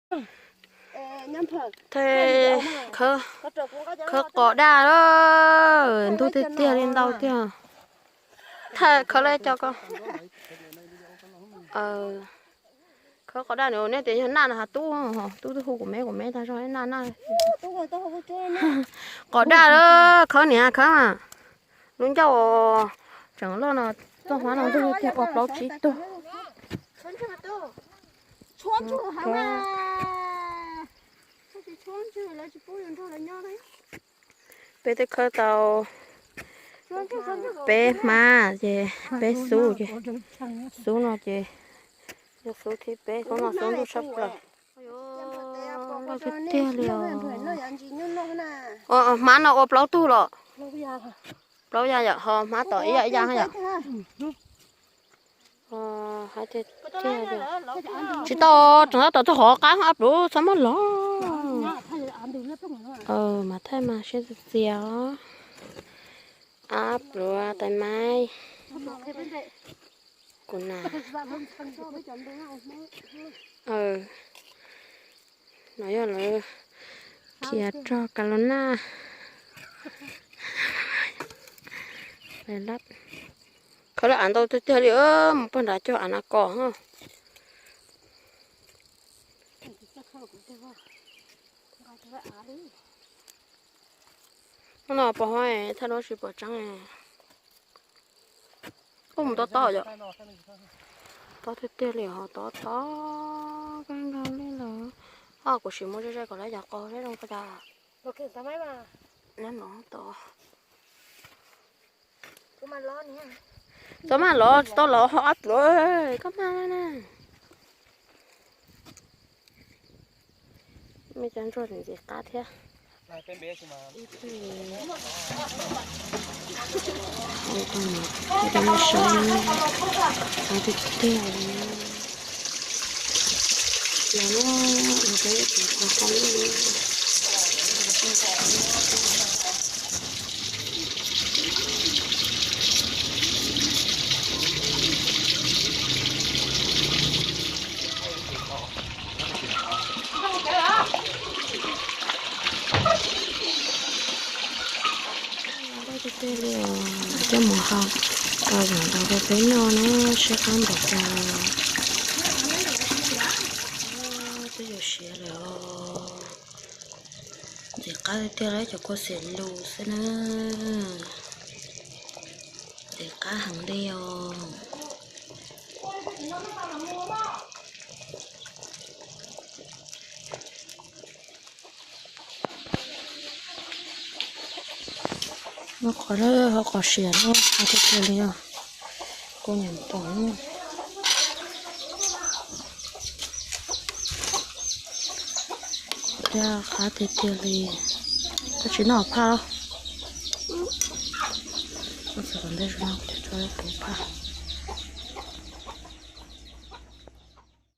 Thawj khawb qos daj lawm, ntug tiag tiag li ntau tiag. Thawj khawb lawm cov ko. Khawb qos daj no nej tias yog naj no has tub, tub twb hu kuv me kuv me tag zog naj naj. Qos daj lawm khawb niam khawb mas. Lub ncauj tseem loj no, txoj hmab no ntug tiag ua plaub tsib tug. Peb twb khawb tau peb hmab ces peb xub ces, xub no ces yog xub thib peb, xub no xub ntug tshaj plaws. Loj tiag tiag li os. Hmab no ua plaub tug los? Plaub yam yom, ho hmab tom ib yam ib yam yom. Tsis tau, tseem tab tom txog qhov qab ab pluav txhob muab lov. Mas thaij mas siab txias txias os. Ab pluav tais maib. Kuv na. No yog lawv khiav rog ka los naj. Khawb lawm av ntau tiag tiag li, mus pog nrad cog av na kos. Hnub no pos hov thaij duab tsis pom tseeb. Ub, mus tob tob yom. Tob tiag tiag li ho tob tob kawg nkaus li lawm. Ho kuv sim muab zej zej kom lawv yov qos zeb zoo ko tas. Nyob no tod. Txhob maj lov, tsis tau lov ho ab pluav, koj maj na. Mej cov ntsuag ntxim qab thiab. Tiag tiag. Tiag tiag li os, coj mus hau, tau zaum ntau rau peb noj na, siab qab npaum cas. Twb yuav siav lawm os. Ntxim qab tiag tiag li, cov kua xiam lus xwb na. Ntxim qab heev li os. Muab qos, ho qos siav na, qos tiag tiag li os. Kuv nyeem pom na. Thiab qab tiag tiag li. Koj tsis noj phaj los? Koj txhob kom ntej no kuv tso kuv phaj.